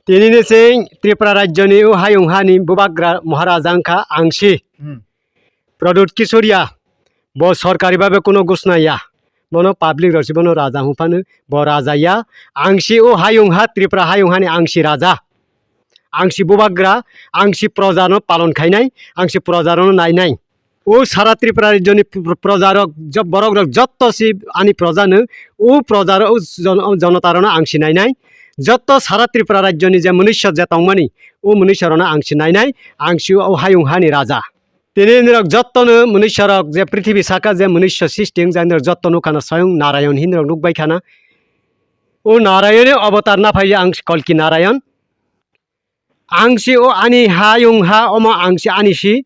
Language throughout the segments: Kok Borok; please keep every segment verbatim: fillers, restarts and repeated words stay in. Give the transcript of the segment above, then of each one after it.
Tini ni sing Tripura rajyoni o hayung hani bubagra Maharaja wngkha Angsi. Hmm. Pradyut Kisoria, bo sorkari babe kuno gusna ya. Bono public rok si bono raja hwnphano, bo raja ya. Angsi o hayung ha Tripura hayung hani Angsi raja. Angsi bubagra, Angsi proja no palon khainai, Angsi proja no nainai. O sara Tripura rajyoni pr-, proja rok, jo-, borok rok jotto si ani proja no, o proja rok, o jon-, o jonota rok no Angsi nainai. Jotto sara Tripura rajyoni je mwnwisyo je tongmani, o mwnwisyo rok no Angsi nainai, Angsi o hayung hani raja. Tini nirok jottono mwnwisyorok je prithibi saka je mwnwisyo sisti wngjak nirok jotto nukha no soyong Narayon hinwi rok nukbai khana. O Narayoni avatar naphai ang si Kalki Narayon. Ang si o ani hayung ha omo ang si ani si.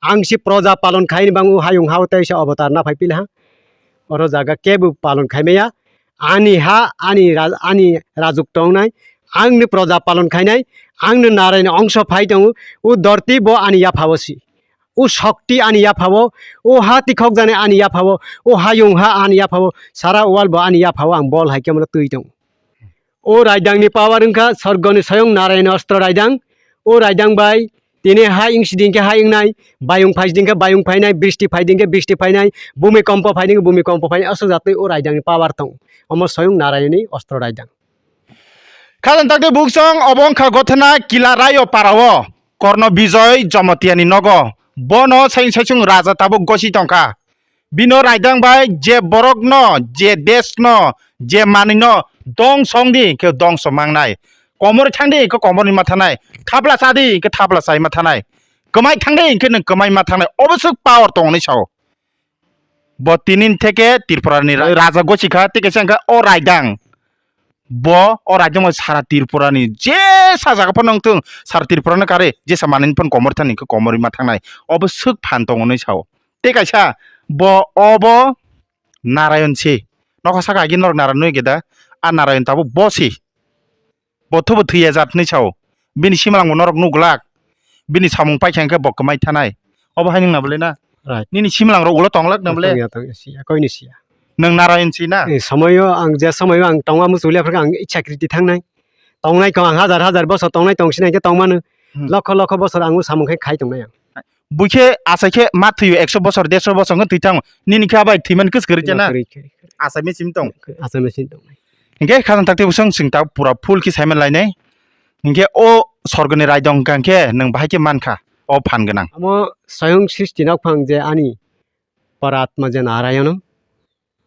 Ang si proja palon khaini bang o hayung ha o teisa avatar naphai pilha. Oro jaga kebo palon khaimaya. Ani ha, ani ra-, ani rajuk tongnai, angni proja palon khainai, angni Naraini ongso phai tongo, o dorti bo ani yaphao si, o shokti ani yaphao, o ha tikhok jani ani yaphao, o hayung ha ani yaphao, sara wal bo ani yaphao, ang bol hai khe mano twi tongo. O raidangni power wngkha sorgoni soyong Naraini ostro raidang, o raidang bai Tini ha wng sidi hwnkhe ha wngnai, bayung phai sidi hwnkhe bayung phainai, bristi phai di hwnkhe bristi phainai, bhumikompo phai di hwnkhe bhumikompo phainai, aswk jatwi o raidangni power tongo. Omo soyung Narayani ostro raidang. Khajang takti buksong obo wngkha gothana Kila Rayo parao, Korno Bijoy Jomotiyani nogo. Bono saisung saisung raja tabuk gosi tongkha. Bino raidang bai je borokno, je deshno, je manwino dongso wng di, hwnkhe dongso mangnai. Komor thang di, hwnkhe komorni ma thanai. Thapla cha di, hwnkhe thapla chai ma thanai. Kwmai thang di, hwnkhe nwng kwmai ma thanai. Obo swk power tong hinwi sao. Bo tinin theke Tripurani ra-, raja gosi kha, tei kaisa wngkha o raidang. Bo o raidang bai sara Tripurani jesa jaga phano wng thung, sara Tripurano karwi jesa manwini phano komor thani, hwnkhe komorwi ma thangnai. Obo swk phan tongo hinwi sao. Tei kaisa bo obo Narayon se. Nokha saka agi norok Narayon nui geda. A Narayon tabuk bo se. Bo thubo thwiya jat hinwi sao. Bini simalangbo norok nuglak. Bini samung paikha hwnkhe bo kwmai thanai. Obo hai nwng na bwle na? Right. Nini simalangrok ulo tonglak na bwle? Tongya, tongya, siya, koini siya. Nwng Narayon se na? Eh, somoyo ang je somoyo ang tongma muchuli aphuru ang ichha kriti thangnai. Tongnai kho ang hajar hajar bosor tongnai tong sinai khe tongmano. Hmm. Lokho lokho bosor ang o samung khe khai tongnai ang. Buikhe achai khe ma thwiyo ekso bosor, dersho bosor wngkhe thwi thango. Nini khe abai thwimani kwswk kwrwi chana? Kwrwi, kwrwi, kwrwi. Achai machine tong? Achai machine tong. Hinkhe khajang takti bwswng chwng ta pura full khe saimani lainai. Hinkhe o sorgoni raidong hwnkha hinkhe nwng bahai khe mankha o phan gwnang. Omo soyong srishti nokphang je ani paratma je Narayono.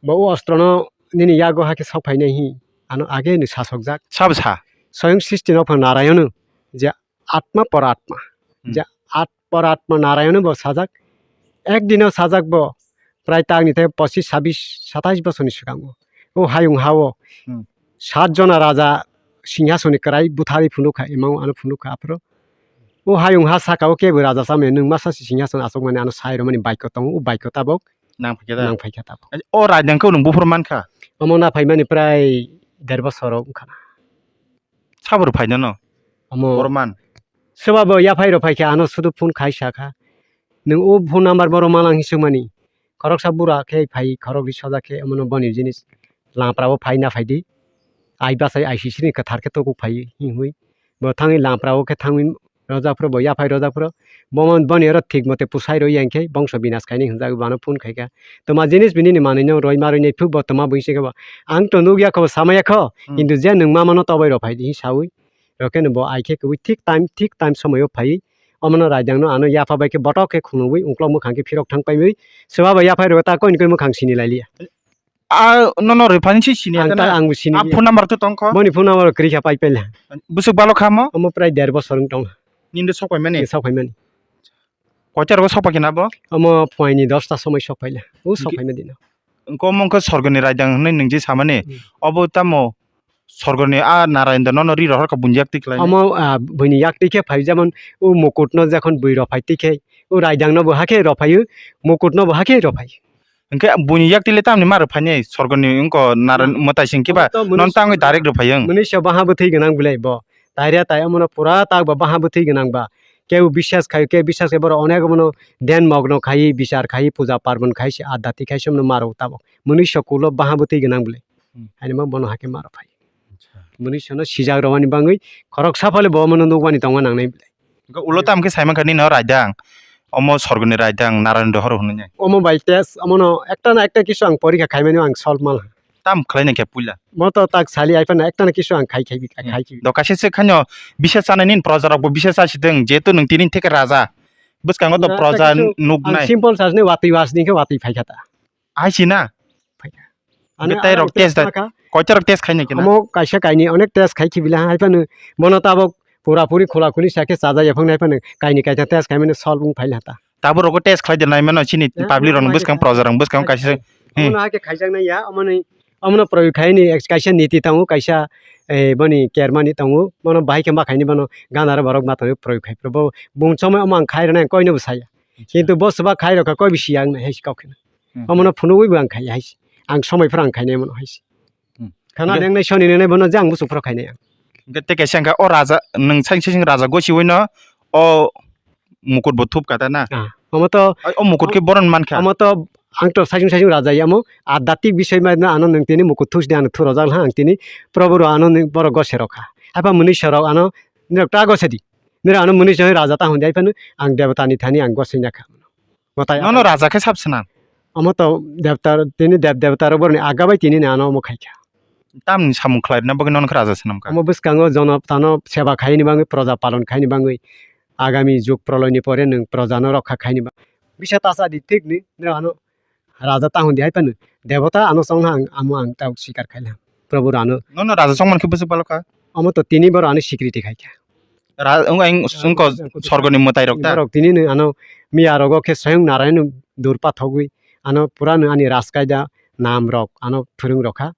Bo o ostrono nini yago hakhe sok phainai hi ano age ni sasokjak. Sabo sa? Soyong srishti nokphang Narayono je atma paratma. Hmm. Je at-, paratma Narayono bo sajak. Ek dino sajak bo prai tangni tei pochis, sabis, satais bosorni swkango. O hayung hao. Hmm. Sat jona raja singhasoni kwrai butharwi phunukha, emang ano phunukha aphuru. O hayung ha sakao kebo raja chamani nwng masa se singhasano achukmani ano sai rwmani baikho tongo, o baikho tabuk Nang phaikha da? Nang phaikha tabuk. O raidang khe nwng buphuru mankha? Omo na phaimani prai der bosor wngkha na. Saboro phaidano? Omo. Borman. Swbabo yaphai rok phaikha, ano sudu phone khai sakha. Nwng o phone number borok malang hisukmani. Khoroksa bura khe phai, khorokri soja khe omono boni jinis. Lampra o phai na phaidi. Ai bachai I C C ni kwthar khe tuku phai hinwi. Bo thangwi lampra o khe thangwi rojak phuru bo yaphai rojak phuru. Bo man boni oro thik mote pusai roi yang khe bongso binas khaini hwnjak bano phone khai kha. Toma jinis bini ni manwi no roi ma roi nai phuru bo toma bui se khe bo. Ang to nukya kho bo samaya kho. Hmm. Kintu je nwng ma mano tobai rok phai di saui. Rok khe no bo ai khe kwbui thik time, thik time somoio phai. Omono raidang no ano yapha bai khe botok khe khunugwi uklok mwkhang khe phirok thang paimwi. Swbabo yaphai rok ta koini koi mwkhang sini lai liya. A, nono rwphani se sini ang ta, ang sini. A phone number to tongkho? Boni phone number kwrwi kha pai paila. Bwswk balo kha mo? Omo prai der bosor wng tong. Nini de sok paimani? Sok paimani. Koita rogo sok paikhe na bo? Omo phuaini dosta somoi sok paila. O sok paima dino. Engko omo wngkha sorgoni raidang hinwi nwng je samani. Hmm. Obo tamo sorgoni a Narayan da nono ri rohor kha buini yak twi khlai. Omo, ah, buini yak twi khe phai jemon o mukut no jekhon bui rophai twi khe o raidang no bo hakhe rophai o, mukut no bo hakhe rophai. Hwnkhe buini yak twi le tamni ma rwphainai sorgoni wngko Narayan mwtai sing kiba non tangwi direct rwphai wng. Mwnwi se baha bwthwi gwnang bwlai bo. Taira tai omono pura tak ba baha bwthwi gwnang ba. Kebo biswas khai, kebo biswas khai borok onek omono dhyan mogno khai, bichar khai, puja parbon khai se adda twi khai se omono ma rw tabok. Mwnwi se kulo baha bwthwi gwnang bwlai. Hmm. Haino ma bono hakhe ma rw phai. Acha. mwnwi sono sijak rwmani bangwi khoroksa phale bo omono nukmani tongma nangnai belai. Hwnkhe ulo tam khe saimankha nini o raidang, omo sorgoni raidang, Narayan dohor hwnwi. Omo bai test, omono ekta na ekta kisu ang porikha khaimani ang solve manha. Tam khlaina khe puila. Mo to tak sali ai phano ekta na kisu ang khai khai khai khai. Do kaisa se khaino bisa chanai nini proja rok bo bisa chasi deng, jehetu nwng tini theke raja. Bwskango to proja nuknai. Simple chasni watwi wasni khe watwi phaikha ta. Hai si na? Phaikha. Hwnkhe tei rok test da, koita rok test khaina khe na? Omo kaisa kaini onek test khai khibila hai phano bono tabok pura puri khula khuli sa khe chaja yaphang nai phano kaini kaisa test khaimani solve wng phaila ta. Tabuk rogo test khlai de nai mano chini public rok bwskang proja rok bwskang kaisa. Omono hake khaijaknai ya, omono, omono proyog khaini kaisa niti tongo, kaisa, eh, boni kermani tongo, bono bahai khe ma khaini bono gana rok borok ma tongo proyog khai phuru bo bung somoi omo ang khai rwnai ang koino bo saya. Kintu bo swbak khai rokha koi bo siya ang nai hai se kok kheno. Omono phunugwi bo ang khai hai se. Ang somoi phuru ang khainai omono hai se. Khana nengnai soni nengnai bono je ang bwswk phuru khainai ang. Hwnkhe tei kaisa hwnkha o raja nwng saising saising raja gosi uino o mukut bo thup kata na? Ah, omo to, o mukut khe boron mankha. Omo to ang to saising saising raja ya omo adhyatmik bisoi ma ano nwng tini mukut thusdi ano thurojak ha ang tini probo ro ano borok gose rokha. Haiphano mwnwi sorok ano nirok ta gose di. Nirok ano mwnwi sorok raja ta hwn di haiphano ang debota ni thani ang gosoi nakha. Nono raja khe sab swnam? Omo to debota, tini deb debota rok boroni aga bai tini ni ano omo khaikha. Tamni samung khlai rwna bagwi nono khe raja swnamkha? Omo bwskango jono tano seba khaini bagwi, proja palon khaini bagwi, agami jug proloi ni pore nwng proja no rokha khaini bagwi. Bisa ta cha di thik ni, nirok ano raja ta hwn di hai phano debota ano chong ha ang, amo ang ta swikar khai laha. Probo rano. Nono raja chongmani khe bwswk balo kha? Omo to tini boro ani security khai kha. Ra-, wng-, wng-, wngko sorgoni mwtai rok ta? Borok tini no ano miya rogo khe swayang Narayan dur pathogwi ano pura no ani rajkaida nam rok ano phwrwng rokha.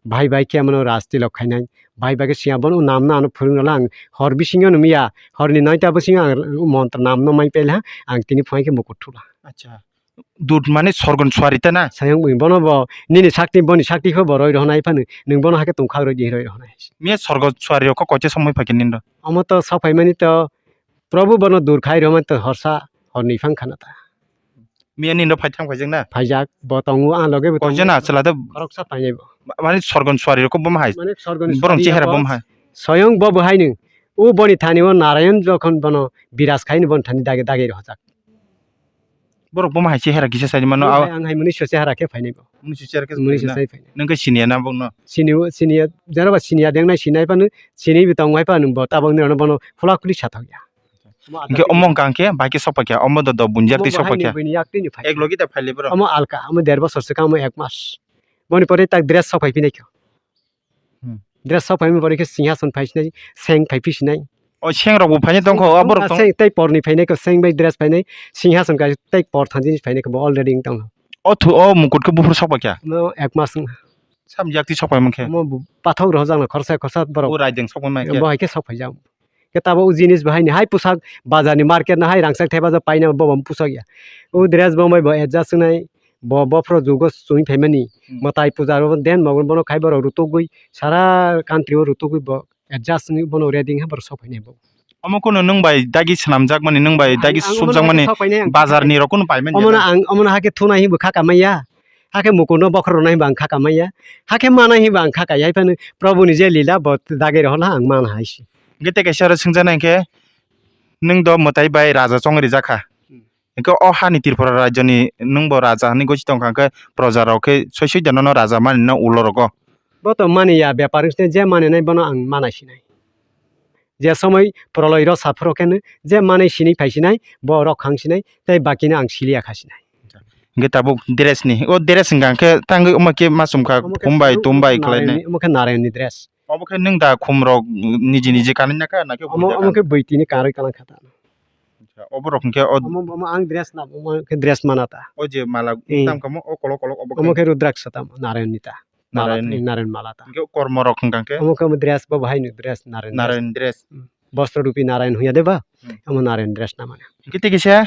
Bahai bai khe amano raj tilok khainai. Bahai bai khe siya bono nam no ano phwrwng rwla ang hor bisingo no miya horni noita bisingo ang montro nam no mai pela ang tini phai khe mukut thula. Acha. Dut mane sorgon suari ta na? Sayang bui bono bo nini sakti boni sakti khe bo roi rohonai phano nwng bono hakhe tongkhak roi di roi rohonai. Miya sorgon suari rok kho koicha somoi phaikhe nini rw? Omo to sok phaimani to Prabhu bono dur khai rohonai to horsa horni phang khana ta. Miya nini rw phai thang phaijak na? Phaijak bo tongo ang loge bo tongo. Koicha na chwla de? Khoroksa phainai bo. Mane sorgon suari rok kho bomo hai. Mane sorgon borong suari chehara bo bomo hai. Soyong bo bo hai nwng. O boni thani o Narayan jokhon bono biraj khai ni boni thani dagi dagi rohojak. Borok bomo hai chehara kisa sai mano. Ang hai mwnwi so chehara khe phainai bo. Mwnwi so chehara khe mwnwi so sai phainai. Nang khe siniya na bokno? Sini o, siniya, jara ba siniya deng nai sinai phano, sini bi tong hai phano bo tabok ni rano bono khula khuli sa thok ya. Hingke omo hingka hingke bai khe sok pai kha, omo do do bunjak twi sok pai kha. Ek logi da phai le bro. Omo alka, omo der bosor se kamo ek mas. Boni pore tak dress sok pai phinai kho. Hmm. Dress sok phaima pore khe singhason phai sinai, seng phai phi sinai. O seng rok bo phainai tongkho, o borok tong. Seng tei porni phainai kho, seng bai dress phainai, singhason kai tei por thanjini phainai kho, bo already wng tongkho. O thu, o mukut khe buphuru sok pai kha? No, ek mas wng. Sam yak twi sok pai mankhe? Omo bo pathok rohorjak no khorsa khorsa borok. O raideng sok pai mankhe? Bo hai khe sok phaijak. Khe tabuk o jinis bo haini hai pusak bazar ni market no hai rangchak thai bazar paina bo bo pusak ya. O dress bo mai bo adjust wngnai, bo bophro jugo chumui phaimani. Hmm. Mwtai puja ro den bo bono khai borok rutugwi sara country o rutugwi bo adjust wngwi bono ready wngkha borok sok phainai bo. Omo kunu nwng bai dagi swnamjakmani, nwng bai dagi sukjakmani bazar ni rok kunu paimani. Omono ang, omono hakhe thunai hinwi bo kha kamaiya. Hakhe mukurno bokhorok rwnai hinwi bo ang kha kamaiya. Hakhe manai hinwi bo ang kha kaiya. Hai phano Prabhu ni je lila bo dagi rohorla ang mana hai se. Hingke tei kaisa oro swngjaknai hingke, nwng do mwtai bai raja chongwi rijak kha. Hmm. Hingke o hani Tripura rajyoni nwng bo raja hinwi gosi tongkha, hingke proja rok khe soi soi da nono raja mani no ulo rogo. Bo to mani ya, bepar wngse je mani nai bono ang mana sinai. Je somoi proloi ro saphuru khe no je manai sinwi phai sinai, bo rok khang sinai, tei baki no ang siliya kha sinai. Hingke tabuk dress ni, o dress hingka hingke tangwi omo khe ma chum kha, omo khe khum bai tum bai khlai nai. Omo khe Narayan ni dress. Omo khe nwng da khum rok niji niji kanwi na kha, na khe omo, omo khe bwtwi ni kanwi kalang kha ta. Acha, obo rok hingke o omo, omo ang dress na, omo khe dress mana ta. O je mala tam kamo, o kolok kolok obo khe. Omo khe Rudraksa ta, Narayan ni ta. Narayan ni. Narayan mala ta. Hingke kormo rok hingka khe? Omo khe omo dress bo bahai ni dress Narayan dress. Narayan dress. Hmm. Bostro rupi Narayan huya de ba? Hmm. Omo Narayan dress na mane. Hingke tei kisa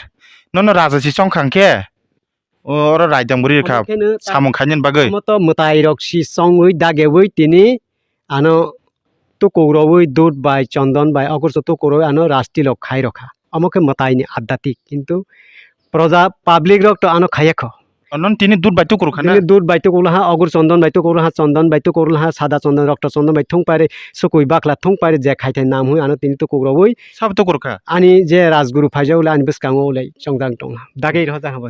nono raja si chong kha hingke? O, oro raidang bwrwi rwkha samung khainani bagwi. Omo to mwtai rok si chongwi dagewi tini ano tukukrogwi dud bai chondon bai okurso tukukrogwi ano rasti rok khai rokha. Omo khe mwtai ni addatik, kintu proja public rok to ano khaiya kho. O, non tini dud bai tukur kha na? Tini dud bai tukur laha, ogur chondon bai tukur laha, chondon bai tukur laha, sada chondon, rokto chondon bai thung pairi, sukui bakla thung pairi, je khai thai nam hui ano tini tukur rogwi. Sabo tukur kha? Ani je Rajguru phaijak le ani bwskango le chongjak tong. Dagi rw jak ha bo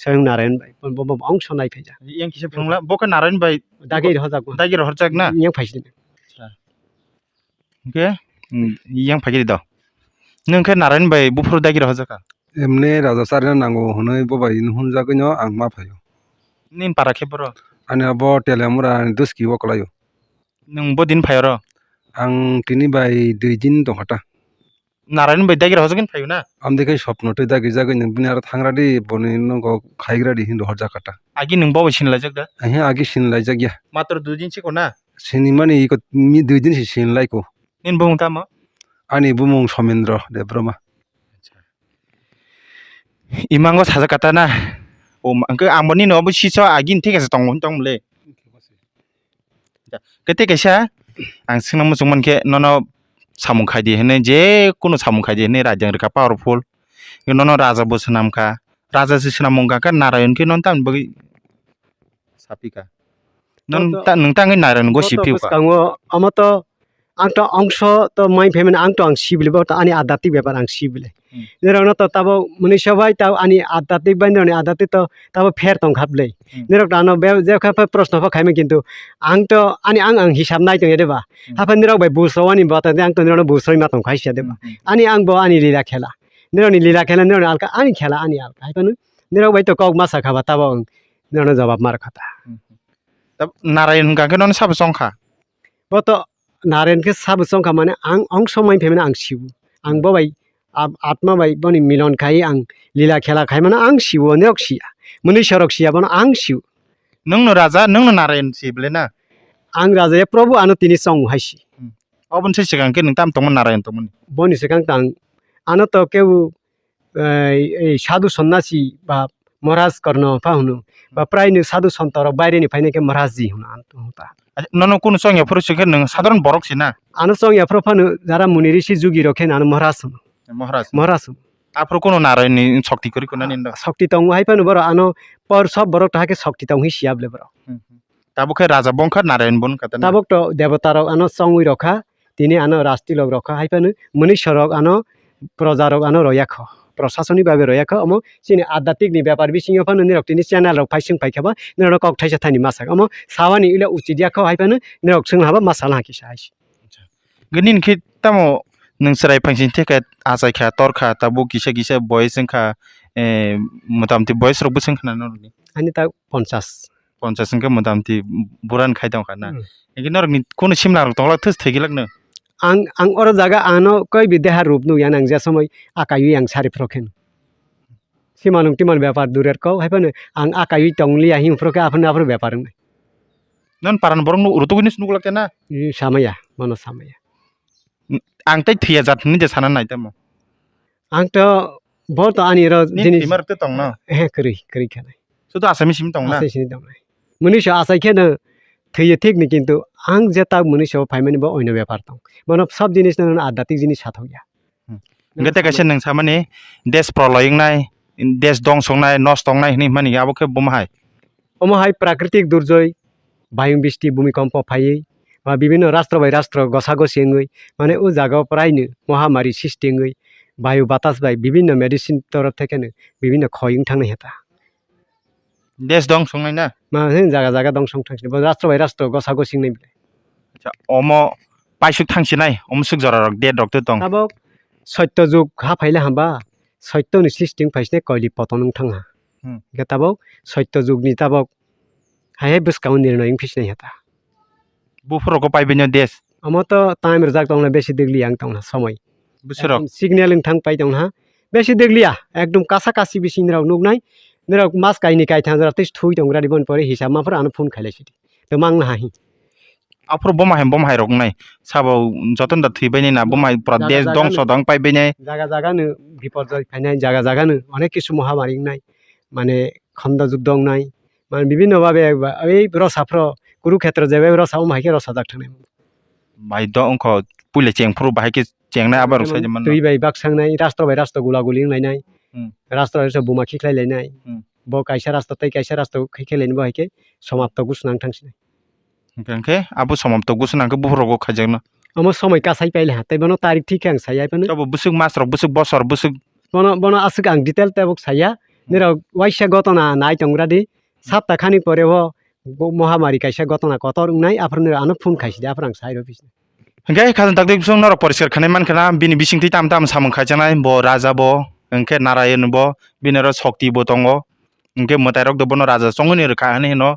Swayam Narayan bai, bo, bo, bo ongso nai phaijak. Yang kisa phunukla, bo khe Narayan bai. Dagi rw jak. Dagi rw jak na? Yang phaijak. Hwnkhe, mm, yang phaikhe do. Nwng khe Narayan bai buphuru dagi rw jak kha? Emni raja charina nango hwnwi bo bai hunjagwino ang ma phaio. Nini para khe boro? Ani abo Teliamura ni duski o kwlaio. Nwng bo din phai oro? Ang tini bai dui din tongkha ta. Narayan bai dagi rw jak hin phaio na? Amde khe sopno tei dagi jagwi nwng bini aro thangra di boni nogo khaigra di hin rohor jak kha ta. Agi nwng bo bai sinlaijak da? Ahe agi sinlaijak ya. Matro dui din siko na? Sinimani iko mi dui din si sinlaiko. Nini bumung tamo? Ani bumung Somendro Debbarma. Imango sajak kata na. O, hwnkhe ang bo nini obo siso agini thik ase tongo hwn tong mole. Kete kaisa ang swngna muchung mankhe nono samung khaidi hwnwi, je kunu samung khaidi hwnwi raidang rwkha powerful. Nono raja bo swnam kha. Raja se swnam wngkha khe Narayan khe nono tamni bagwi saphi kha. Nono ta-, nwng tangwi Narayan go siphi kha. Bwskango omo to ang to ongso to mai phaimani ang to ang sibili bo to ani adhyatmik bepar ang sibili. Hmm. Norokno to tabo mwnwi sobai tabo ani adhyatmik bai norokni adhyatmik to tabo pher tong kha bwle. Hmm. Norok to ano be-, je kha pha proshno pha khaima kintu ang to ani ang ang hisab nai tong ya de ba. Hmm. Haphai norok bai bujrwani bata de ang to norokno bujrwi ma tong kha sia de ba. Hmm, hmm. Ani ang bo ani lila khela. Norokni lila khela norokni alka ani khela ani alka. Hai phano norok bai to kok ma sa kha ba tabo ang norokno jawab ma rw kha ta. Hmm, hmm. Tab Narayan hwnkha khe nono sabo chong kha? Bo to Naren khe sabo chong kha, mane ang ong somai phaimani ang siwo. Ang bo bai ab-, atma bai boni milon khai ang lila khela khai mano ang siwo, norok siya. Mwnwi sorok siya bono ang siwo. Nwng no raja, nwng no Narayan si bole na? Ang raja ya Prabhu ano tini chong hai si. Hmm. Oboni se swkang khe nwng tam tongmani Narayan tongmani? Boni swkang tang ano to kebo ei, ei sadhu sonnasi ba Maharaj Karna pha hwno, ba prai ni sadhu sonto rok baire ni phainai khe Maharaj ji hwno ang tong ta. Nono kunu chong ya phuru chwng khe nwng sadharon borok se na? Ano chong ya phuru phano jara muni rishi jugi rok khe ano Maharaj hwno. Maharaj. Maharaj hwno. Aphuru kunu Narayan ni shokti kwrwi kunu nini do? Shokti tongo hai phano borok ano por sob borok ta khe shokti tong hi siya bole borok. Hmm, hmm. Tabuk khe raja bongkha Narayan bon kata na? Tabuk to debota rok ano chongwi rokha. Tini ano rajtilok rokha hai phano mwnwi sorok ano proja rok ano royakho, prosasoni babe royakho. Omo chini adhyatmik ni bepar bisingo phano nirok tini channel rok phaising phaikha ba nirok kok thaisa thani masak omo sawani ila uchit yakho hai phano nirok swngna haba masala hakisa hai. Acha. Nini khe tamo nwng chwrai phangsing thekhe achaikha torkha tabuk kisa kisa boys wngkha, eh, motamti boys rok bwswng khna norokni? Ani ta ponchas. Ponchas hwnkhe motamti buran khai tongkha na. Hmm. Hwnkhe norokni kunu simla rok tongla thus thwigilak no? Ang, ang oro jaga ano koi bi deha rup nukya nang je somoi akaiwi ang sari phro khen. Simalung timal bepar durer kok hai phano ang akaiwi tongliya him phro khe aphano aphro bepar wngnai. Non paran borok nuk rutuk hinwi nuklak khe na? Samaya, mano samaya. Ang tei thwiya jat hinwi de sana nai tamo. Ang to bo to ani ro nini jinis thwima rok te tong no? He kwrwi, kwrwi khanai. Sudu asai simi tong na? Asai simi tong nai. Mwnwi so asai khe no thwiyo thik ni kintu ang je tak mwnwi so phaimani bo oino bepar tong. Bono sob jinis no adhyatmik jinis sathok ya. Hmm. Hwnkhe tei kaisa nwng samani desh proloi wngnai, desh dongso wngnai, nosto wngnai hinwi himani abo khe buma hai? Omo hai prakritik durjoi, bayung bisti, bhumikompo phaiwi, ba bibinno rastro bai rastro gosa gosi wngwi, mane o jaga o praino mohamari sisti wngwi, bayu batas bai bibinno medicine torof thekeno bibinno khoi wng thangnai heta. Desh dongso wngnai na? Ma, he jaga jaga dongso wng thangsinai, bo rastro bai rastro gosa gosi wngnai bwle. Acha, omo paisuk thangsinai, omo suk jora rok, date rok to tong. Tabok soitto jug ha phaile hamba, soitto ni sisti wng phaisinai koili poton wng thangha. Hmm. Hwnkhe tabok soitto jug ni tabok hai hai bwskango nirnoi wng phisinai heta. Buphuru rok paibai no desh? Omo to time rwjak tongna besi degli ang tongna somoi. Bwswk rok? Ekdom signal wng thang pai tongna besi degli ya, ekdom kasa kasi bising rok nuknai, norok mas kaini kaitham jora tei thwi tong radi bon pore hisab ma phuru ano phone khailai sidi. To mang na ha hi. Aphuru boma hai, boma hai rok nai. Sabo joto da thwi bai nai na, boma hai pura jaga desh jaga dongso no, dong pai bai nai. Jaga jaga no biporjoi phainai, jaga jaga no onek kisu mohamari wngnai. Mane khonda jug dong nai. Mane bibinno babe ba, ei rosa phro, Kurukhetra jebe rosa, omo hai khe rosa jak thangnai. Bai do wngkho puila cheng phuru bahai khe chengnai abo rok sai mano. Twi bai baksangnai, rastro bai rastro gula guli wnglainai. Hmm. Rastro bai rastro buma khiklai lainai. Hmm. bo kaisa rasta tei kaisa rasta khe khe laini bo hai khe somapto gusnang thang sinai. Hwnkhe, hwnkhe abo somapto gusnang khe buphuru rok bo khaijakno. Omo somoi kasai paile ha, tei bono tarik thik khe ang sai ai phano. Abo bwswk mas rok, bwswk bosor, bwswk. Bono, bono aswk ang detail tabuk saya. Nirok waisa gotona nai tongra di. Sapta khani pore o bo mohamari kaisa gotona kotor wngnai, aphuru nirok ano phone khaisi di, aphuru ang sai rw phi. Hwnkhe khajang taktik bwswk norok poriskar khanai mankha na, bini bisingtwi tam tam samung khaijaknai, bo raja bo, hwnkhe Narayan bo, bini oro shokti bo tongo, hwnkhe mwtai rok do bono raja chongwi ni rwkha hinwi hino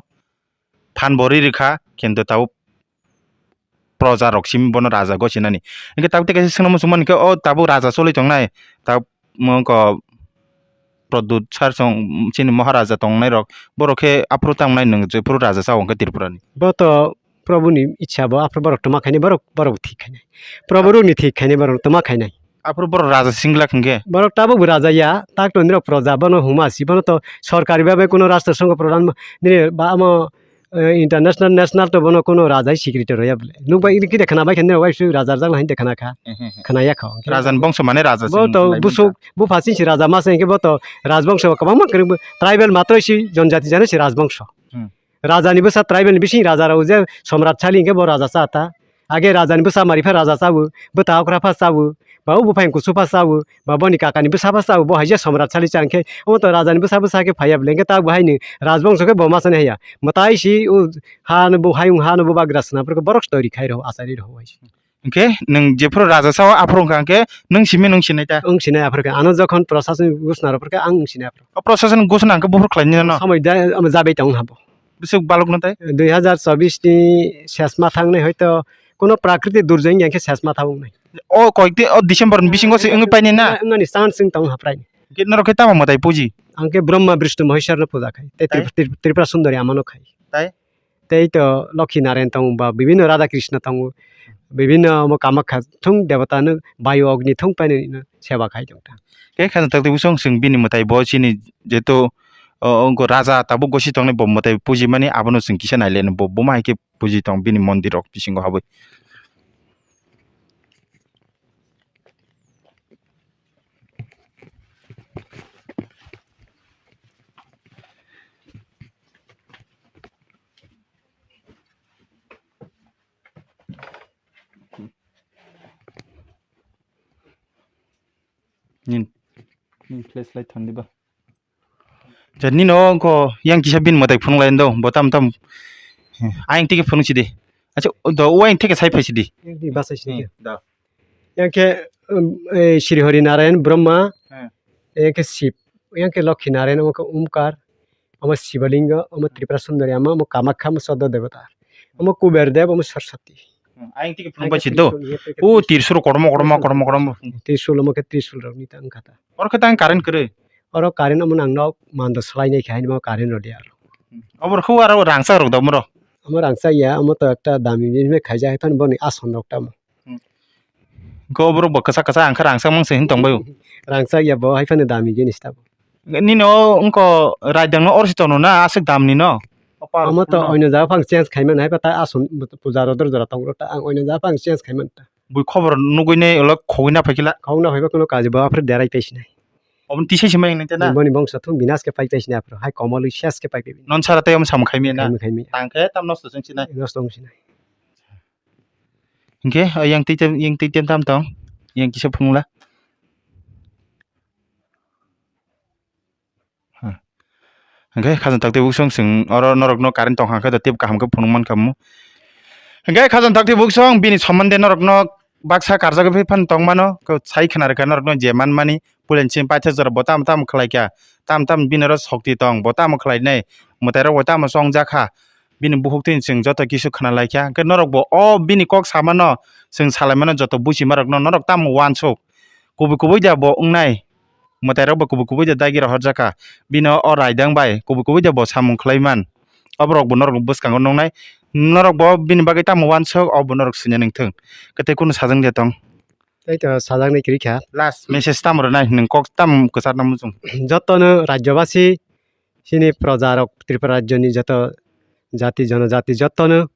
phan bo ri rwkha, kintu tabuk proja rok simi bono raja gosinani. Hwnkhe tabuk tei kaisa swngna muchung mankha, o tabuk raja choli tongnai, tabuk wngkha Pradyut sar song chini Maharaja tongnai rok, borok khe aphuru tamo nai nwng jephuru raja cha hwnkhe Tripura ni. Bo to Probhu ni ichha bo, aphuru borok tma khainai, borok, borok thik khainai. Probhu rok ni thik khainai, borok tma khainai. Aphuru borok raja singlak hwnkhe? Borok tabuk bo raja ya, tak to nirok proja, bono huma si, bono to sorkari bhabe kuno rashtra songho pradhan, nini ba amo, eh, international, national to bono kuno raja hai secretary roya bole. Nukbai, ini kide khana bai khe nirok bai su raja rajak hai de khana kha. Ehe, ehe. Khana ya kha. Raja ni bongso mane raja bo sing to lai busuk, mangkha. Bupha sing si raja ma se, hwnkhe bo to rajbongso kwbangma kwrwngbo, tribal matro si, jonjati jani si rajbongso. Hmm. Raja ni bwsa tribal ni bising raja rok je somrat sali hwnkhe bo raja cha ta. Age raja ni bwsa mari pha raja chabu, bwta okra pha chabu, ba o buphang kusu pha chabu, ba boni kaka ni bwsa pha chabu, bo hai je somrat sali cha hwnkhe, omo to raja ni bwsa bwsa khe phaiya bole, hwnkhe ta bo hai ni rajbongso khe bo ma chani haiya. Mwtai si o ha no bo hayung ha no bo bagra swnam phuru borok tori khai rw achari rw hai. Hwnkhe nwng jephuru raja sao aphuru wngkha hwnkhe nwng simi nwng sinai ta? Nwng sinai aphuru khe. Ano jokhon prosason gusna rw phuru khe ang nwng sinai aphuru. O prosason gusna hwnkhe buphuru khlainai no? Samoi da, amo jabai tong habo. Bwswk balukno tai? Dui hazar chobbish ni sesma thangnai hoito kuno prakriti durjoy wngya khe sesma thangnai. O koikti o December ni bisingo se wngwi painai na? Wngani chance wng tong haprai. Hwnkhe norok khe tamo mwtai puji? Ang khe Brahma, Brishnu, Maheshwar no puja khai. Tei Tai? Trip-, Trip-, Tripura Sundari amano khai. Tai? Tei to Lokhi Narayan tongo ba bibinno Radha Krishna tongo. Bibinno omo Kamakha thung debata no Bayu Agni thung painani no seba khai tong ta. Khe khajang takti bwswng chwng bini mwtai bo chini jeto, o, wngkha raja tabuk gosi tongnai bo mwtai puji mani abono chwng kisa nai le no bo buma hai khe puji tong bini mondir rok bisingo habwi. Nin, nin flashlight thandi ba. Ja, nino wngkha yang kisa bini mwtai phunuk lai do, bo tam tam. Ayang tike phunuk sidi. Acha, do, o ayang tike sai phai sidi. Yang tike basai sidi. Hmm, da. Yang khe, um, eh, Sri Hari Narayan Brahma, hmm, yang khe Shiv, yang khe Lokhi Narayan, omo khe Omkar, omo Shivalinga, omo Tripura Sundari Ama, omo Kamakha, omo Choddo Debota, omo Kuber Dev, omo Saraswati. Hmm, ayang tike phunuk bai sidi do. O Tirsul kotorma, kotorma, kotorma, kotorma. Tirsul, omo khe Tirsul rok ni ta wngkha ta. Oro khe tang current kwrwi? Oro current omo nang nok mando swlai nai khe haino current rw di aro. Obo rw khu aro rangchak rok da omo rw? Omo rangchak ya, omo to ekta dami jinis bai khaijak, hai phano boni ason rok tamo. Hmm. Go borok bo kwchak kwchak ang khe rangchak mang se hin tong bai o. Rangchak ya bo, hai phano dami jinis tamo. Nini o wngkha raidang no orsi tono na aswk dam ni no? Omo to oino jaga phang change khai man, hai pha ta ason puja rw dor jora tong rw ta, ang oino jaga phang change khai man ta. Bui khobor nugui nai ulo khogwi na phaikhe la. Khogwi na phaiba kuno kaji bo aphuru derai paisinai. Omo tisai se mai nang tena. Boni bongsa thung binas khe pai paisinai aphuru. Hai komolwi ses khe pai pai. Non sara tei omo samung khaimya na. Khaimya, khaimya. Tang khe tam nosto chwng sinai. Nosto wng sinai. Hingkhe, o yang twi tem, yang twi tem tam tong. Yang kisa phunukla. Hmm. Hingke khajang takti buksong chwng oro norokno current tong kha khe tei kaham khe phunuk man kha mu. Hingke khajang takti buksong bini sombonde norokno baksa karjagwi phai phano tong mano, khe sai khna rwkha norokno je man mani, puila ni simi paithago jora bo tamo tamo khlai kha, tamo tamo bini oro sokti tong, bo tamo khlai nai, mwtai rok bo tamo chongjak kha, bini bukhuk twi chwng joto kisu khna lai kha. Hingke norok bo o bini kok sa mano, chwng salai mano joto buchima rokno, norok tamo uansuk, kubui kubui da bo wngnai. Mwtai rok bo kubui kubui de dagi rohorjak kha. Bini o raidang bai kubui kubui de bo samung khlai man. Oborok bo norok bwskango nuknai. Norok bo bini bagwi tamo uansuk, o bo norok swina nang thung. Kwtwi kunu sajang de tong. Tei to sajaknai kwrwi kha. Last message tamo rwnai, nwng kok tamo kwcharna muchung? Jotono rajyobasi, chini proja rok, Tripura rajyoni joto jati jonojati jotono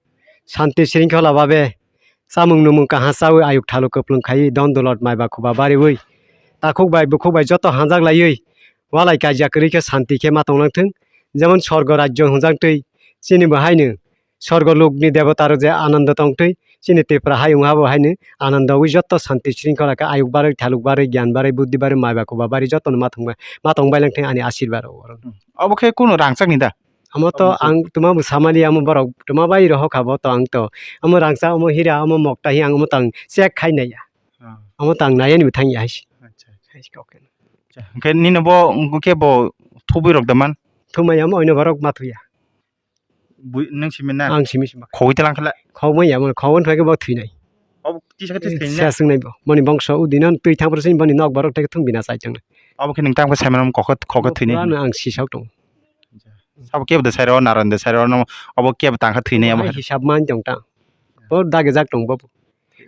shanti shringkhola babe chamung numung kaham chawi ayuk thalu kwplwng khaiwi don dulot maiba khuba bariwi takhuk bai bukhuk bai joto hanjak laiwi walai kaiya kwrwi khe santi khe ma tong nang thung. Jemon sorgo rajyo hwnjak twi chini bo haino sorgo lukni debota rok je anando tong twi chini Tripura hayung ha bo haino anando wi jotto santi sringkhola khe ayuk barwi thaluk barwi gyan barwi buddhi barwi mai ba kuba barwi jotto no ma tong bai, ma tong bai lang thung ani asirba rok oro. Obo khe kunu rangchak ni da? Amo to ang tuma bo samali amo borok tuma bai roho kha bo to ang to. Amo rangchak amo hira amo mokta hi ang amo tang check khai nai ya. Ah. Amo tang nai ani bo thang ya hai se. Acha, acha. Hai se kok. Acha, hwnkhe nini bo, hwnkhe bo thubui rok da man? Thumai amo oino borok ma thuya. Bui, nung simi na? Ang simi sima. Khogwi telang khala? Khogmai ya, mo khogwi thwai khe bo thwinai. Obo tisa khe Eh, thwinai? Siya swngnai bo. Moni bongso udino twi thang phuru sini boni nok borok tei thung bina chai tong. Obo khe nung tamo khe sai mano kok khe, kok khe thwinai? Pura no ang sisok tong. Sabo kebo de sai rw, naran de sai rw, no, obo kebo tang khe thwinai obo. Hisab man tong ta. Bo dagijak tong bo.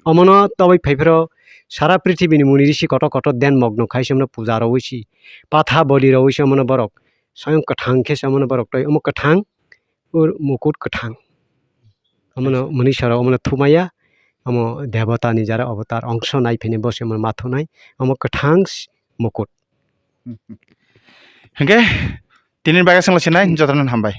Omono tobwi phai phiro sara prithibini muni risi kotor kotor den mogno khai se omono puja rwui si, patha boli rwui se omono borok. Soyong kwthang khe se omono borok tei omo kwthang, ur mukut kwthang. Omono muni sara omono thumaya, omo debota ni jara avatar ongso nai phini bo se omono ma thunai, omo kwthang s-, mukut. Hwnkhe tini bagwi swngla sinai jotono hambai.